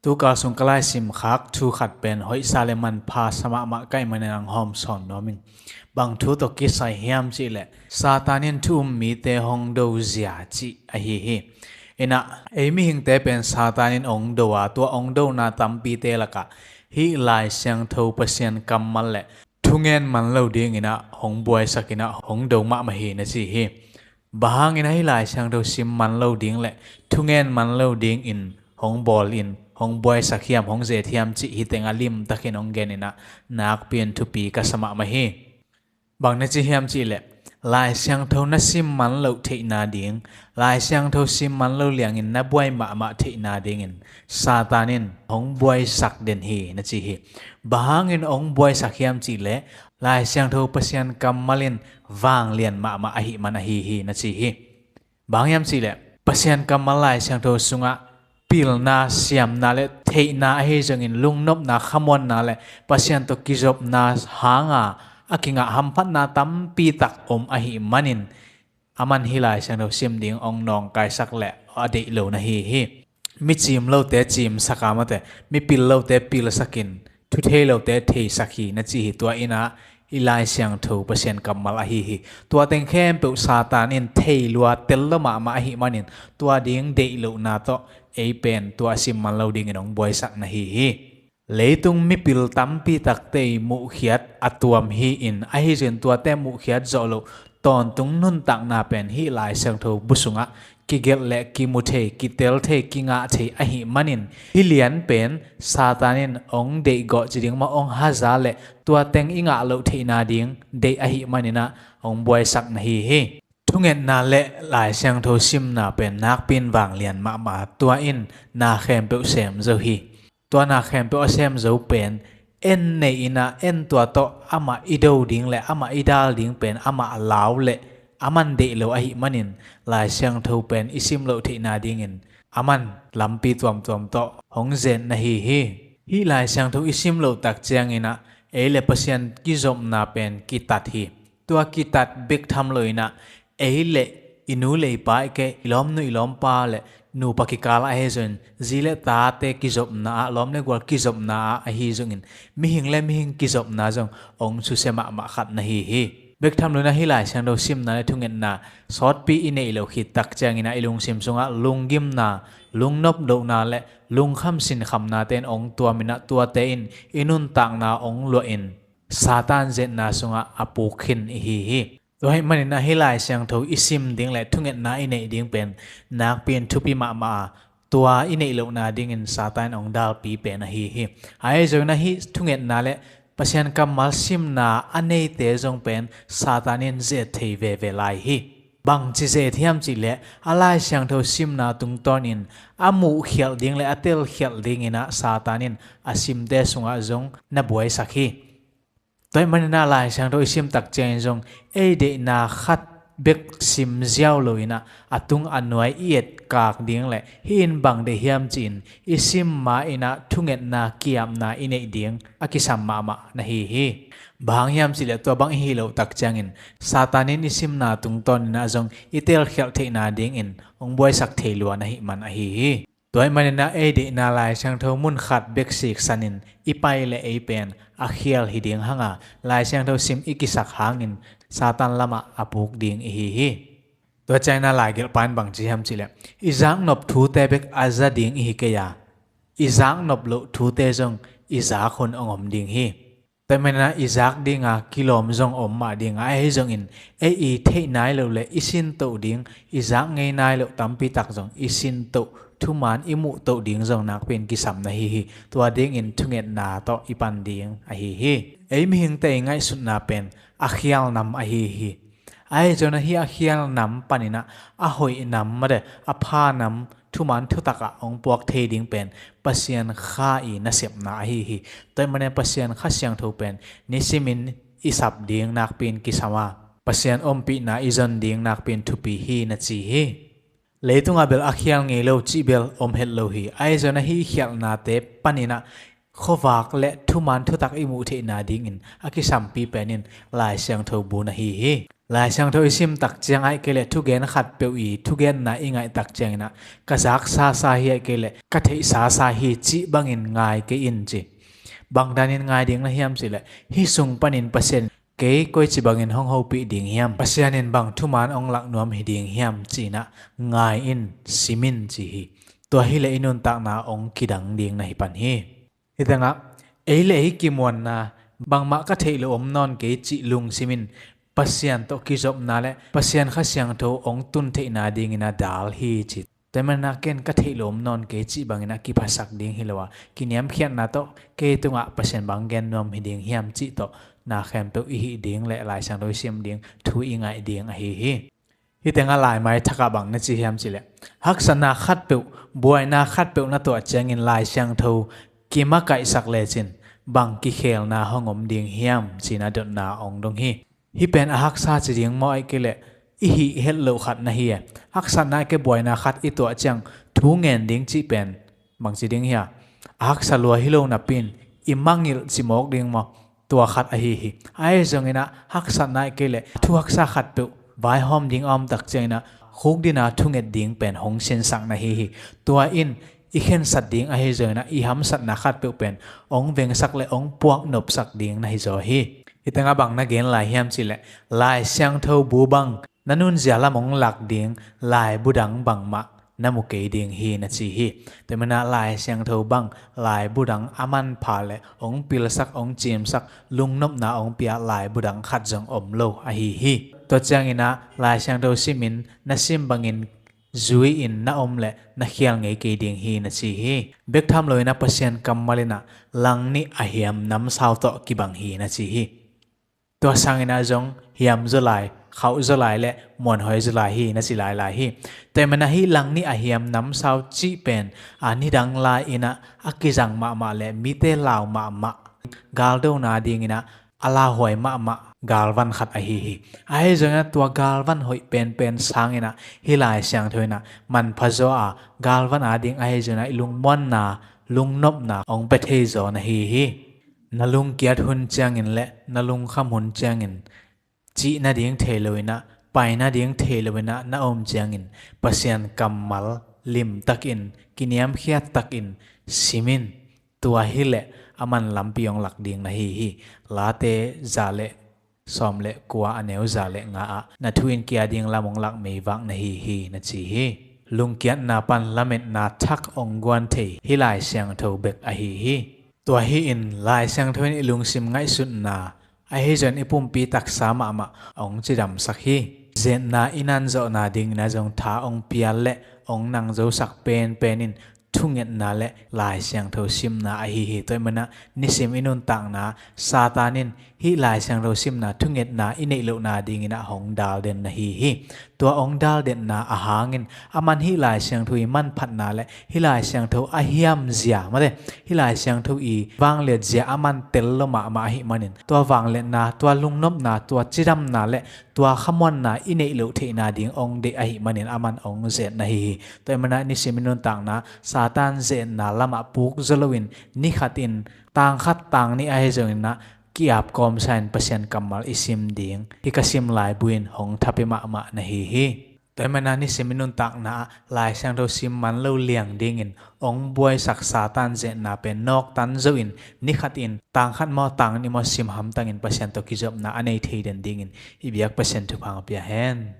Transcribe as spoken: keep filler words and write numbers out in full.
Tukal sung ka laisim khak thu khat pen hoihsa le manpha sa mahmah ka hih manin hong hawm sawn nuam ing. Bang thu tawh kisai hiam cihleh, Satan in thu um mite hong do zia cih ahi hi. Inah, ei mihingte pen Satan in hong do a, tua hong dona tampite lakah hih Lai Siangtho Pasian kammal le thungen man lo dinginah hong buaisak inah hong do mahmah hi na ci hi. Bang hangin ahi Lai Siangtho sim man lo ding le thungen man lo dingin hong bawl in hong buaisak hiam, hong zet hiam cih hi teng a limtakin hong gen inah nakpi in thupi ka sa mahmah hi. Bang na ci hiam cihleh, Lai Siangtho na sim man loh theihna ding, Lai Siangtho sim man lo liangin na buai mahmah theihna dingin Satan in hong buaisak den hi na ci hi. Bang hangin hong buaisak hiam cihleh, Lai Siangtho Pasian kammal in vanglian mahmah ahih man ahi hi na ci hi. Bang hiam cihleh, Pasian kammal Lai Siangtho sungah pilna, siamna le theihna ahi zongin lungnopna, khamuanna le Pasian tawh kizopna hanga a kingah hamphatna tampi tak om ahih manin, aman hih Lai Siangtho sim ding hong nawngkaisak le a deih lo na hi hi. Mi cim lote cimsak a, mate, mi pil lote pilsakin, thu thei lote theisak hi na ci hi. Tua inah i Lai Siangtho Pasian kammal ahi hi. Tua teng khempeuh Satan in thei lua tel lo mahmah ahih manin, tua ding deih lohna tawh ei pen tua sim man lo dingin hong buaisak na hi hi. Leitung mipil tampi takte i muhkhiat a tuam hi-in, ahi zongin tuate muhkhiat zawh loh tawntung nuntakna pen hih Lai Siangtho bu sungah kigelh le kimu thei, kitel thei, kingah thei ahih manin, hih lian pen Satan in hong deihgawh ci ding maw, hong haza le tua teng i ngah loh theihna ding deih ahih maninah hong buaisak na hi hi. Thungetna le Lai Siangtho simna pen nakpi in vanglian mahmah, tua in na khempeuh sem zo hi. Tua na khempeuh a sem zo pen en nei inah, en tua tawh amah i do ding le amah i dal ding pen amah lau le aman deih lo ahih manin, Lai Siangtho pen i sim loh theihna dingin aman lampi tuamtuam tawh hong zen na hi hi. Hih Lai Siangtho i sim loh tak cianginah ei le Pasian kizopna pen kitat hi. Tua kitat bek tham lo inah ei le i nu le i pa, i ke, i lawmnu i lawmpa le nupa kikal ahi zongin, zi le tate kizopna ah, lawm le gual kizopna ah ahi zongin, mihing le mihing kizopna zong hong susia mahmah khat na hi hi. Bek tham lo inah hih Lai Siangtho simna le thungetna sawtpi i neih loh khit tak cianginah i lungsim sungah lunggimna, lungnop lohna le lungkham sinkhamnate in hong tuam inah, tuate in i nuntakna hong luah in Satan zetna sungah a puk khin i hi hi. Tua ahih maninah hih Lai Siangtho i sim ding le thungetna i neih ding pen nakpi in thupi mahmah a, tua i neih lohna dingin Satan in hong dalpi pen ahi hi. Ahi zongin ahi thungetna le Pasian kammal simna a neite zong pen Satan in zet thei veve lai hi. Bangci zet hiam cihleh, a Lai Siangtho simna tungtawnin a muhkhialh ding le a telkhialh dinginah Satan in a simte sungah zong na buaisak hi. Tua ahih maninah Lai Siangtho i sim tak ciangin zong ei deihna khat bek sim ziau lo inah, a tung a nuai i etkak ding le hih in bang deih hiam ci-in i sim ma inah thungetna, ki-apna i neih ding a kisam mahmah na hi hi. Bang hang hiam cihleh, tua bang i hih loh tak ciangin Satan in i simna tungtawn inah zong i telkhialh theihna dingin hong buaisak thei lua na hih man ahi hi. Tua ahih maninah ei deihna Lai Siangtho mun khat bek siksanin i pai le ei pen a khial hi ding hanga, Lai Siangtho sim i kisak hangin Satan lamah a puk ding i hi hi. Tua ciangin a laigelhpa in bang ci hiam cihleh, i zaknop thute bek a za ding i hi kei a, i zaknop loh thute zong i zak hun hong om ding hi. Tua ahih maninah i zak dinga kilawm zong om mah dinga, ahi zongin ei i theih nai loh le i sintoh ding, i zak ngei nai loh tampi tak zong i sintoh, thuman i muhtoh ding zong nakpi in kisam na hi hi. Tua dingin thungetna tawh i pan ding ahi hi. Ei mihingte i ngaihsutna pen a khial nam ahi hi. Ahi zongin ahi a khial nam paninah a hoih nam, mate, a pha nam, thuman thutakah hong puak thei ding pen Pasian Kha i nasepna ahi hi. Tua ahih manin Pasian Kha Siangtho pen nisimin i sap ding nakpi in kisam a, Pasian ompihna i zon ding nakpi in thupi hi na ci hi. Leitungah bel a khial ngei lo cih bel om het lo hi. Ahi zongin ahi i khialhnate paninah khuavak le thuman thutak i muh theihna dingin a kisampi pen in Lai Siangtho bu na hi hi. Lai Siangtho i sim tak ciang ahih kei leh thugen khatpeuh i thugenna i ngaih tak ciangin ah ka zak sasa hi ahih kei leh ka theih sasa hi cih bangin ngai kei in ci. Bang danin ngai ding na hiam cih leh hih sung panin Pasian kei koici bangin hong hopih ding hiam, Pasian in bang thuman hong lak nuam hi ding hiam ci-in ah ngai in, sim in ci hi. Tua hi leh i nuntakna hong kidang ding na hi pan hi. Hih tengah ei le ei kimuanna, bangmah ka theih loh om nawn kei cih lungsim in Pasian tawh kizopna le Pasian Kha Siangtho hong tun theihna dingin a dal hi ci. Tua ahih manin ah ken ka theih loh om nawn kei cih bangin a kiphasak ding hi lo a, kiniamkhiatna tawh kei tungah Pasian bang gen nuam hi ding hiam cih tawh na khempeuh i hih ding le Lai Siangtho i sim ding, thu i ngaih ding ahi hi. Hih tengah laimai thakah bang na ci hiam cih leh, haksatna khatpeuh, buaina khatpeuh na tuah ciangin Lai Siangtho kimakaihsak lecin bang kikhelna hong om ding hiam ci-in a dotna hong dong hi. Hih pen a haksa ci ding maw ahih kei leh i hih het loh khat na hi e. Haksatna ahih kei buaina khat i tuah ciang thu ngen ding cih pen bangci ding hi a, a haksa lua hi lo napi-in i mangngilh ci mawk ding maw? Tua khat ahi hi. Ahi zongin ah haksatna ahih kei leh thu haksa khatpeuh vaihawm ding a om tak ciangin ah khukdin a thunget ding pen hong sinsak na hi hi. Tua in i khensat ding ahi zongin ah i hamsatna khatpeuh pen hong vengsak le hong puaknopsak ding na hi zaw hi. Hih tengah bang na gen lai hiam cih leh, Lai Siangtho bu bang na nunzia lam hong lak ding laibu dang bangmah na mu kei ding hi na ci hi. Tua ahih manin ah Lai Siangtho bang laibu dang a manpha le hong pilsak, hong cimsak, lungnopna hong pia laibu dang khat zong om lo ahi hi. Tua ciangin ah Lai Siangtho simin na sim bangin zui-in na om le na khial ngei kei ding hi na ci hi. Bek tham loin ah Pasian kammal in ah langnih a hiam namsau tawh kibang hi na ci hi. Tua sangin ah zong hiamzaw lai, khauhzaw lai le muanhuaizaw lai hi na ci lailai hi. Tua ahih manin ah hih langnih a hiam namsau cih pen a nidang lai-in ah a kizang mahmah le mite lau mahmah, galdona dingin ah a lauhuai mahmah galvan khat ahi hi. Ahi zongin ah tua galvan hoih penpen sangin ah hih Lai Siangtho in ah manpha zaw a, galvan ading ahi zongin ah i lungmuanna, lungnopna hong pia thei zaw na hi hi. Na lungkiat hun ciangin le na lungkham hun ciangin cih nading thei loin ah, pai nading thei loin ah na om ciangin Pasian kammal limtakin, kiniamkhiat takin sim in. Tua hi leh a man lampi hong lak ding na hi hi. Late za le sawm le kua, a neu za le nga ah na thu in kia ding lam hong lak meivak na hi hi na ci hi. Lungkiatna pan lametna thak hong guan thei hih Lai Siangtho bek ahi hi. Tua hi-in Lai Siangtho in i lungsim ngaihsutna ahi zongin i pumpi taksa mahmah hong cidamsak hi. Zetna i nanzawhna dingin ah zong tha hong pial le hong nangzosak penpen in thungetna le Lai Siangtho simna ahi hi. Tua ahih manin ah nisim i nuntakna Satan in hih Lai Siangtho simna, thungetna i neih lohna dingin ah hong dalden na hi hi. Tua hong daldenna a hangin a man hih Lai Siangtho i manphatna le hih Lai Siangtho a hiamzia, mate, hih Lai Siangtho i vangliatzia a man tel lo mahmah ahih manin tua vangliatna, tua lungnopna, tua cidamna le tua khamuanna i neih loh theihna ding hong deih ahih manin a man hong zet na hi hi. Tua ahih manin ah nisim i nuntakna Satan zetna lamah puk zaw loin ni khatin tang khat tang nih ahi zongin ah ki-ap kawmsa in Pasian kammal i sim ding hih ka sim laibu in hong thapia mahmah na hi hi. Tua ahih manin ah nisim i nuntakna ah Lai Siangtho sim man lo liang dingin hong buaisak Satan zetna pen nawktan zo in ni khatin tang khat maw tang nih maw sim hamtangin Pasian tawh kizopna a nei thei den dingin i biak Pasian thupha hong pia hen.